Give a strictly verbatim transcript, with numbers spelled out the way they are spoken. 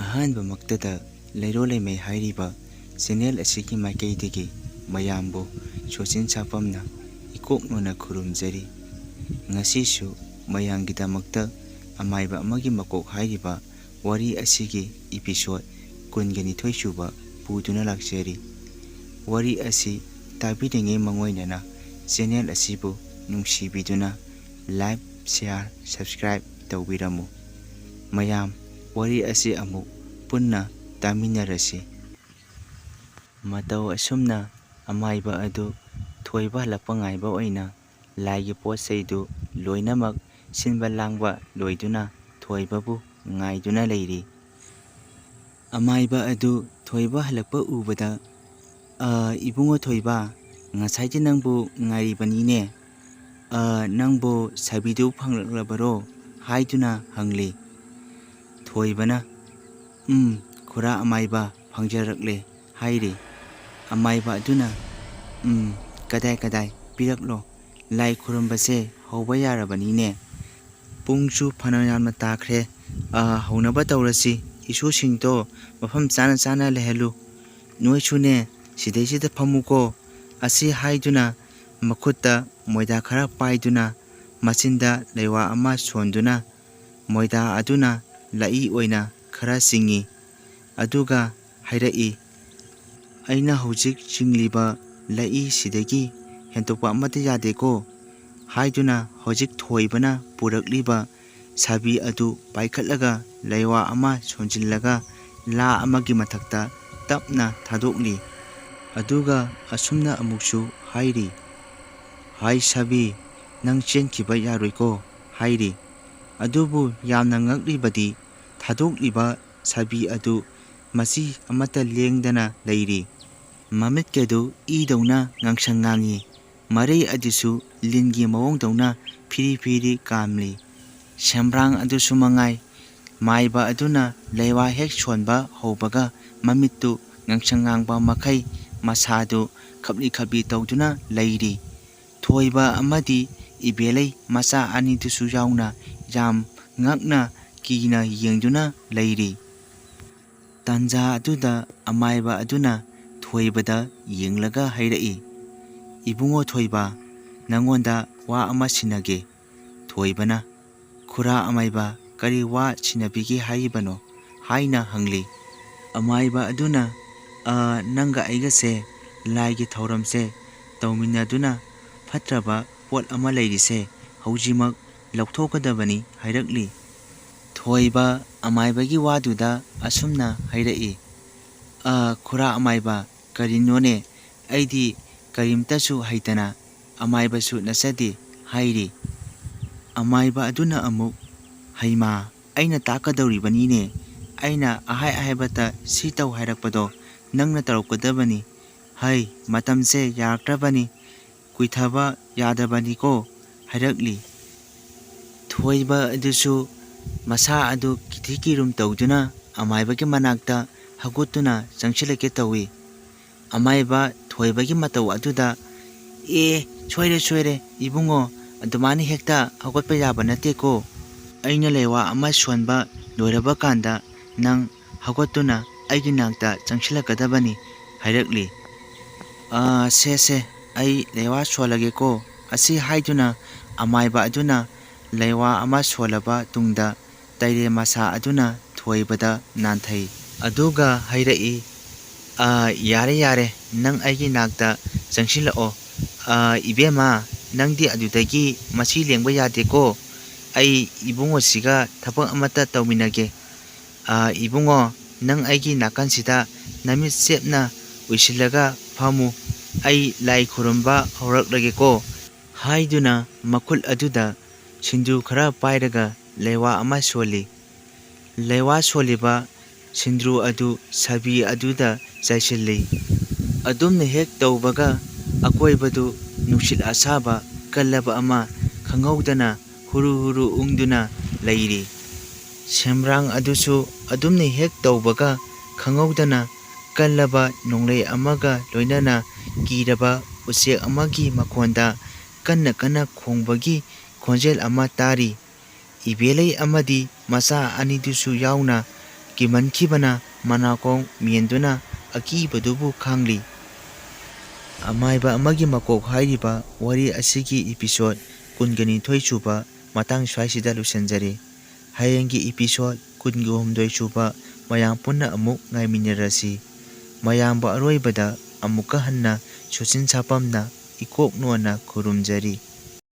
ꯑꯍꯥꯟꯕꯃꯛꯇꯗ ꯂꯩꯔꯣꯜ ꯂꯩꯃꯩ ꯍꯥꯏꯔꯤꯕ ꯆꯦꯅꯦꯜ ꯑꯁꯤꯒꯤ ꯃꯥꯏꯀꯩꯗꯒꯤ ꯃꯌꯥꯝꯕꯨ ꯁꯣꯆꯤꯟ ꯁꯥꯄꯝꯅ ꯏꯀꯣꯛ ꯅꯣꯟꯅ ꯈꯨꯔꯨꯝꯖꯔꯤ꯫ ꯉꯁꯤꯁꯨ ꯃꯌꯥꯝꯒꯤꯗꯃꯛꯇ ꯑꯃꯥꯏꯕ ꯑꯃꯒꯤ ꯃꯀꯣꯛ ꯍꯥꯏꯔꯤꯕ ꯋꯥꯔꯤ ꯑꯁꯤꯒꯤ ꯏꯄꯤꯁꯣꯠ ꯀꯨꯟꯒ ꯅꯤꯊꯣꯏ ꯁꯨꯕ ꯄꯨꯗꯨꯅ ꯂꯥꯛꯆꯔꯤ꯫ ꯋꯥꯔꯤ ꯑꯁꯤ ꯇꯥꯕꯤꯔꯤꯉꯩ ꯃꯉꯣꯏꯅꯅ ꯆꯦꯅꯦꯜ ꯑꯁꯤꯕꯨ ꯅꯨꯡꯁꯤꯕꯤꯗꯨꯅ like, share, subscribe ꯇꯧꯕꯤꯔꯝꯃꯨ꯫ ꯃꯌꯥꯝ, ꯋꯥꯔꯤ ꯑꯁꯤ ꯑꯃꯨꯛ ꯄꯨꯟꯅ ꯇꯥꯃꯤꯟꯅꯔꯁꯤ꯫ ꯃꯇꯧ ꯑꯁꯨꯝꯅ ꯑꯃꯥꯏꯕ ꯑꯗꯨ ꯊꯣꯏꯕ ꯍꯜꯂꯛꯄ ꯉꯥꯏꯕ ꯑꯣꯏꯅ ꯂꯥꯏꯒꯤ ꯄꯣꯠ ꯆꯩꯗꯨ ꯂꯣꯏꯅꯃꯛ ꯁꯤꯟꯕ ꯂꯥꯡꯕ ꯂꯣꯏꯗꯨꯅ ꯊꯣꯏꯕꯕꯨ ꯉꯥꯏꯗꯨꯅ ꯂꯩꯔꯤ꯫ ꯑꯃꯥꯏꯕ ꯑꯗꯨ ꯊꯣꯏꯕ ꯍꯜꯂꯛꯄ ꯎꯕꯗ, "ꯑ, ꯏꯕꯨꯡꯉꯣ ꯊꯣꯏꯕ, ꯉꯁꯥꯏꯗꯤ ꯅꯪꯕꯨ ꯉꯥꯏꯔꯤꯕꯅꯤꯅꯦ꯫ ꯑ, ꯅꯪꯕꯨ ꯁꯥꯕꯤꯗꯨ ꯐꯪꯂꯛꯂꯕꯔꯣ?" ꯍꯥꯏꯗꯨꯅ ꯍꯪꯂꯤ꯫ ꯊꯣꯏꯕꯅ, "ꯎꯝ, ꯈꯨꯔꯥ ꯑꯃꯥꯏꯕ, ꯐꯪꯖꯔꯛꯂꯦ," ꯍꯥꯏꯔꯤ꯫ ꯑꯃꯥꯏꯕ ꯑꯗꯨꯅ, "ꯎꯝ, ꯀꯗꯥꯏ ꯀꯗꯥꯏ ꯄꯤꯔꯛꯂꯣ, ꯂꯥꯏ ꯈꯨꯔꯨꯝꯕꯁꯦ ꯍꯧꯕ ꯌꯥꯔꯕꯅꯤꯅꯦ꯫ ꯄꯨꯡꯁꯨ ꯐꯅ ꯌꯥꯝꯅ ꯇꯥꯈ꯭ꯔꯦ꯫ ꯑ, ꯍꯧꯅꯕ ꯇꯧꯔꯁꯤ꯫ ꯏꯁꯨꯁꯤꯡꯗꯣ ꯃꯐꯝ ꯆꯥꯅ ꯆꯥꯅ ꯂꯩꯍꯜꯂꯨ꯫ ꯅꯣꯏꯁꯨꯅꯦ, ꯁꯤꯗꯩꯁꯤꯗ ꯐꯝꯃꯨꯀꯣ," ꯑꯁꯤ ꯍꯥꯏꯗꯨꯅ ꯃꯈꯨꯠꯇ ꯃꯣꯏꯗꯥ ꯈꯔ ꯄꯥꯏꯗꯨꯅ ꯃꯆꯤꯟꯗ ꯂꯩꯋꯥ ꯑꯃ ꯁꯣꯟꯗꯨꯅ ꯃꯣꯏꯗꯥ ꯑꯗꯨꯅ ꯂꯥꯏ ꯑꯣꯏꯅ ꯈꯔ ꯆꯤꯡꯏ꯫ ꯑꯗꯨꯒ ꯍꯥꯏꯔꯛꯏ, "ꯑꯩꯅ ꯍꯧꯖꯤꯛ ꯆꯤꯡꯂꯤꯕ ꯂꯥꯏꯁꯤꯗꯒꯤ ꯍꯦꯟꯗꯣꯛꯄ ꯑꯃꯠꯇ ꯌꯥꯗꯦꯀꯣ," ꯍꯥꯏꯗꯨꯅ ꯍꯧꯖꯤꯛ ꯊꯣꯏꯕꯅ ꯄꯨꯔꯛꯂꯤꯕ ꯁꯥꯕꯤ ꯑꯗꯨ ꯄꯥꯏꯈꯠꯂꯒ ꯂꯩꯋꯥ ꯑꯃ ꯁꯣꯟꯖꯤꯜꯂꯒ ꯂꯥ ꯑꯃꯒꯤ ꯃꯊꯛꯇ ꯇꯞꯅ ꯊꯥꯗꯣꯛꯂꯤ꯫ ꯑꯗꯨꯒ ꯑꯁꯨꯝꯅ ꯑꯃꯨꯛꯁꯨ ꯍꯥꯏꯔꯤ, "ꯍꯥꯏ ꯁꯥꯕꯤ, ꯅꯪ ꯆꯦꯟꯈꯤꯕ ꯌꯥꯔꯣꯏꯀꯣ," ꯍꯥꯏꯔꯤ꯫ ꯑꯗꯨꯕꯨ ꯌꯥꯝꯅ ꯉꯛꯂꯤꯕꯗꯤ ꯊꯥꯗꯣꯛꯂꯤꯕ ꯁꯥꯕꯤ ꯑꯗꯨ ꯃꯆꯤ ꯑꯃꯠꯇ ꯂꯦꯡꯗꯅ ꯂꯩꯔꯤ꯫ ꯃꯃꯤꯠꯀꯗꯨ ꯏꯗꯧꯅ ꯉꯥꯡꯁꯪ ꯉꯥꯡꯏ꯫ ꯃꯔꯩ ꯑꯗꯨꯁꯨ ꯂꯤꯟꯒꯤ ꯃꯑꯣꯡꯗꯧꯅ ꯐꯤꯔꯤ ꯐꯤꯔꯤ ꯀꯥꯝꯂꯤ꯫ ꯁꯦꯝꯕ꯭ꯔꯥꯡ ꯑꯗꯨꯁꯨ ꯃꯉꯥꯏ꯫ ꯃꯥꯏꯕ ꯑꯗꯨꯅ ꯂꯩꯋꯥ ꯍꯦꯛ ꯁꯣꯟꯕ ꯍꯧꯕꯒ ꯃꯃꯤꯠꯇꯨ ꯉꯥꯡꯁꯪ ꯉꯥꯡꯕ ꯃꯈꯩ ꯃꯁꯥꯗꯨ ꯈꯞꯂꯤ ꯈꯞꯂꯤ ꯇꯧꯗꯨꯅ ꯂꯩꯔꯤ꯫ ꯊꯣꯏꯕ ꯑꯃꯗꯤ ꯏꯕꯦꯂꯩ ꯃꯆꯥ ꯑꯅꯤꯗꯨꯁꯨ ꯌꯥꯎꯅ ꯌꯥꯝ ꯉꯛꯅ ꯀꯤꯅ ꯌꯦꯡꯗꯨꯅ ꯂꯩꯔꯤ꯫ ꯇꯥꯟꯖꯥ ꯑꯗꯨꯗ ꯑꯃꯥꯏꯕ ꯑꯗꯨꯅ ꯊꯣꯏꯕꯗ ꯌꯦꯡꯂꯒ ꯍꯥꯏꯔꯛꯏ, "ꯏꯕꯨꯡꯉꯣ ꯊꯣꯏꯕ, ꯅꯉꯣꯟꯗ ꯋꯥ ꯑꯃ ꯁꯤꯟꯅꯒꯦ꯫" ꯊꯣꯏꯕꯅ, "ꯈꯨꯔꯥ ꯑꯃꯥꯏꯕ, ꯀꯔꯤ ꯋꯥ ꯁꯤꯟꯅꯕꯤꯒꯦ ꯍꯥꯏꯔꯤꯕꯅꯣ?" ꯍꯥꯏꯅ ꯍꯪꯂꯤ꯫ ꯑꯃꯥꯏꯕ ꯑꯗꯨꯅ, "ꯑ, ꯅꯪꯒ ꯑꯩꯒꯁꯦ ꯂꯥꯏꯒꯤ ꯊꯧꯔꯝꯁꯦ ꯇꯧꯃꯤꯟꯅꯗꯨꯅ ꯐꯠꯇ꯭ꯔꯕ ꯄꯣꯠ ꯑꯃ ꯂꯩꯔꯤꯁꯦ ꯍꯧꯖꯤꯛꯃꯛ ꯂꯧꯊꯣꯛꯀꯗꯕꯅꯤ" ꯍꯥꯏꯔꯛꯂꯤ꯫ ꯊꯣꯏꯕ ꯑꯃꯥꯏꯕꯒꯤ ꯋꯥꯗꯨꯗ ꯑꯁꯨꯝꯅ ꯍꯥꯏꯔꯛꯏ, "ꯑ, ꯈꯨꯔꯥ ꯑꯃꯥꯏꯕ, ꯀꯔꯤꯅꯣꯅꯦ? ꯑꯩꯗꯤ ꯀꯔꯤꯝꯇꯁꯨ ꯍꯩꯇꯅ ꯑꯃꯥꯏꯕꯁꯨ ꯅꯠꯆꯗꯦ" ꯍꯥꯏꯔꯤ꯫ ꯑꯃꯥꯏꯕ ꯑꯗꯨꯅ ꯑꯃꯨꯛ, "ꯍꯩꯃꯥ, ꯑꯩꯅ ꯇꯥꯛꯀꯗꯧꯔꯤꯕꯅꯤꯅꯦ꯫ ꯑꯩꯅ ꯑꯍꯥꯏ ꯑꯍꯥꯏꯕꯇ ꯁꯤ ꯇꯧ ꯍꯥꯏꯔꯛꯄꯗꯣ ꯅꯪꯅ ꯇꯧꯔꯛꯀꯗꯕꯅꯤ꯫ ꯍꯩ, ꯃꯇꯝꯁꯦ ꯌꯥꯔꯛꯇ꯭ꯔꯕꯅꯤ, ꯀꯨꯏꯊꯕ ꯌꯥꯗꯕꯅꯤꯀꯣ" ꯍꯥꯏꯔꯛꯂꯤ꯫ ꯊꯣꯏꯕ ꯑꯗꯨꯁꯨ ꯃꯁꯥ ꯑꯗꯨ ꯀꯤꯊꯤ ꯀꯤꯔꯨꯝ ꯇꯧꯗꯨꯅ ꯑꯃꯥꯏꯕꯒꯤ ꯃꯅꯥꯛꯇ ꯍꯧꯒꯠꯇꯨꯅ ꯆꯪꯁꯤꯜꯂꯛꯀꯦ ꯇꯧꯏ꯫ ꯑꯃꯥꯏꯕ ꯊꯣꯏꯕꯒꯤ ꯃꯇꯧ ꯑꯗꯨꯗ, "ꯑꯦ, ꯁꯣꯏꯔꯦ, ꯁꯣꯏꯔꯦ, ꯏꯕꯨꯡꯉꯣ, ꯑꯗꯨꯃꯥꯏꯅ ꯍꯦꯛꯇ ꯍꯧꯒꯠꯄ ꯌꯥꯕ ꯅꯠꯇꯦꯀꯣ꯫ ꯑꯩꯅ ꯂꯩꯋꯥ ꯑꯃ ꯁꯣꯟꯕ ꯂꯣꯏꯔꯕ ꯀꯥꯟꯗ ꯅꯪ ꯍꯧꯒꯠꯇꯨꯅ ꯑꯩꯒꯤ ꯅꯥꯛꯇ ꯆꯪꯁꯤꯜꯂꯛꯀꯗꯕꯅꯤ" ꯍꯥꯏꯔꯛꯂꯤ꯫ "ꯑꯥ, ꯁꯦ, ꯁꯦ, ꯑꯩ ꯂꯩꯋꯥ ꯁꯣꯜꯂꯒꯦꯀꯣ"꯫ ꯑꯁꯤ ꯍꯥꯏꯗꯨꯅ ꯑꯃꯥꯏꯕ ꯑꯗꯨꯅ ꯂꯩꯋꯥ ꯑꯃ ꯁꯣꯜꯂꯕ ꯇꯨꯡꯗ ꯇꯩꯔꯦ ꯃꯁꯥ ꯑꯗꯨꯅ ꯊꯣꯏꯕꯗ ꯅꯥꯟꯊꯩ꯫ ꯑꯗꯨꯒ ꯍꯥꯏꯔꯛꯏ, "ꯑꯥ, ꯌꯥꯔꯦ, ꯌꯥꯔꯦ, ꯅꯪ ꯑꯩꯒꯤ ꯅꯥꯛꯇ ꯆꯪꯁꯤꯜꯂꯛꯑꯣ꯫ ꯑꯥ, ꯏꯕꯦꯝꯃ, ꯅꯪꯗꯤ ꯑꯗꯨꯗꯒꯤ ꯃꯁꯤ ꯂꯦꯡꯕ ꯌꯥꯗꯦꯀꯣ꯫ ꯑꯩ ꯏꯕꯨꯡꯉꯣꯁꯤꯒ ꯊꯕꯛ ꯑꯃꯠꯇ ꯇꯧꯃꯤꯟꯅꯒꯦ꯫ ꯑꯥ, ꯏꯕꯨꯡꯉꯣ, ꯅꯪ ꯑꯩꯒꯤ ꯅꯥꯀꯟꯁꯤꯗ ꯅꯃꯤꯠ ꯆꯦꯞꯅ ꯎꯏꯁꯤꯜꯂꯒ ꯐꯝꯃꯨ꯫ ꯑꯩ ꯂꯥꯏ ꯈꯨꯔꯨꯝꯕ ꯍꯧꯔꯛꯂꯒꯦꯀꯣ" ꯍꯥꯏꯗꯨꯅ ꯃꯈꯨꯠ ꯑꯗꯨꯗ ꯁꯤꯡꯖꯨ ꯈꯔ ꯄꯥꯏꯔꯒ ꯂꯩꯋꯥ ꯑꯃ ꯁꯣꯜꯂꯤ꯫ ꯂꯩꯋꯥ ꯁꯣꯜꯂꯤꯕ ꯁꯤꯡꯗ꯭ꯔꯨ ꯑꯗꯨ ꯁꯥꯕꯤ ꯑꯗꯨꯗ ꯆꯥꯏꯁꯤꯜꯂꯤ꯫ ꯑꯗꯨꯝꯅ ꯍꯦꯛ ꯇꯧꯕꯒ ꯑꯀꯣꯏꯕꯗꯨ ꯅꯨꯡꯁꯤꯠ ꯑꯁꯥꯕ ꯀꯜꯂꯕ ꯑꯃ ꯈꯪꯍꯧꯗꯅ ꯍꯨꯔꯨ ꯍꯨꯔꯨ ꯎꯪꯗꯨꯅ ꯂꯩꯔꯤ꯫ ꯁꯦꯝꯕ꯭ꯔꯥꯡ ꯑꯗꯨꯁꯨ ꯑꯗꯨꯝꯅ ꯍꯦꯛ ꯇꯧꯕꯒ ꯈꯪꯍꯧꯗꯅ ꯀꯜꯂꯕ ꯅꯣꯡꯂꯩ ꯑꯃꯒ ꯂꯣꯏꯅꯅ ꯀꯤꯔꯕ ꯎꯆꯦꯛ ꯑꯃꯒꯤ ꯃꯈꯣꯟꯗ ꯀꯟꯅ ꯀꯟꯅ ꯈꯣꯡꯕꯒꯤ ꯈꯣꯟꯖꯦꯜ ꯑꯃ ꯇꯥꯔꯤ꯫ ꯏꯕꯦꯂꯩ ꯑꯃꯗꯤ ꯃꯆꯥ ꯑꯅꯤꯗꯨꯁꯨ ꯌꯥꯎꯅ ꯀꯤꯃꯟꯈꯤꯕꯅ ꯃꯅꯥꯀꯣꯡ ꯃꯦꯟꯗꯨꯅ ꯑꯀꯤꯕꯗꯨꯕꯨ ꯈꯥꯡꯂꯤ꯫ ꯑꯃꯥꯏꯕ ꯑꯃꯒꯤ ꯃꯀꯣꯛ ꯍꯥꯏꯔꯤꯕ ꯋꯥꯔꯤ ꯑꯁꯤꯒꯤ episode ꯀꯨꯟꯒ ꯅꯤꯊꯣꯏ ꯁꯨꯕ ꯃꯇꯥꯡ ꯁ꯭ꯋꯥꯏꯁꯤꯗ ꯂꯣꯏꯁꯤꯟꯖꯔꯦ꯫ ꯍꯌꯦꯡꯒꯤ episode ꯀꯨꯟꯒ ꯍꯨꯝꯗꯣꯏ ꯁꯨꯕ ꯃꯌꯥꯝ ꯄꯨꯟꯅ ꯑꯃꯨꯛ ꯉꯥꯏꯃꯤꯟꯅꯔꯁꯤ꯫ ꯃꯌꯥꯝꯕꯨ ꯑꯔꯣꯏꯕꯗ ꯑꯃꯨꯛꯀ ꯍꯟꯅ ꯁꯨꯆꯤꯟ ꯁꯥꯄꯝꯅ ꯏꯀꯣꯛ ꯅꯣꯟꯅ ꯈꯨꯔꯨꯝꯖꯔꯤ꯫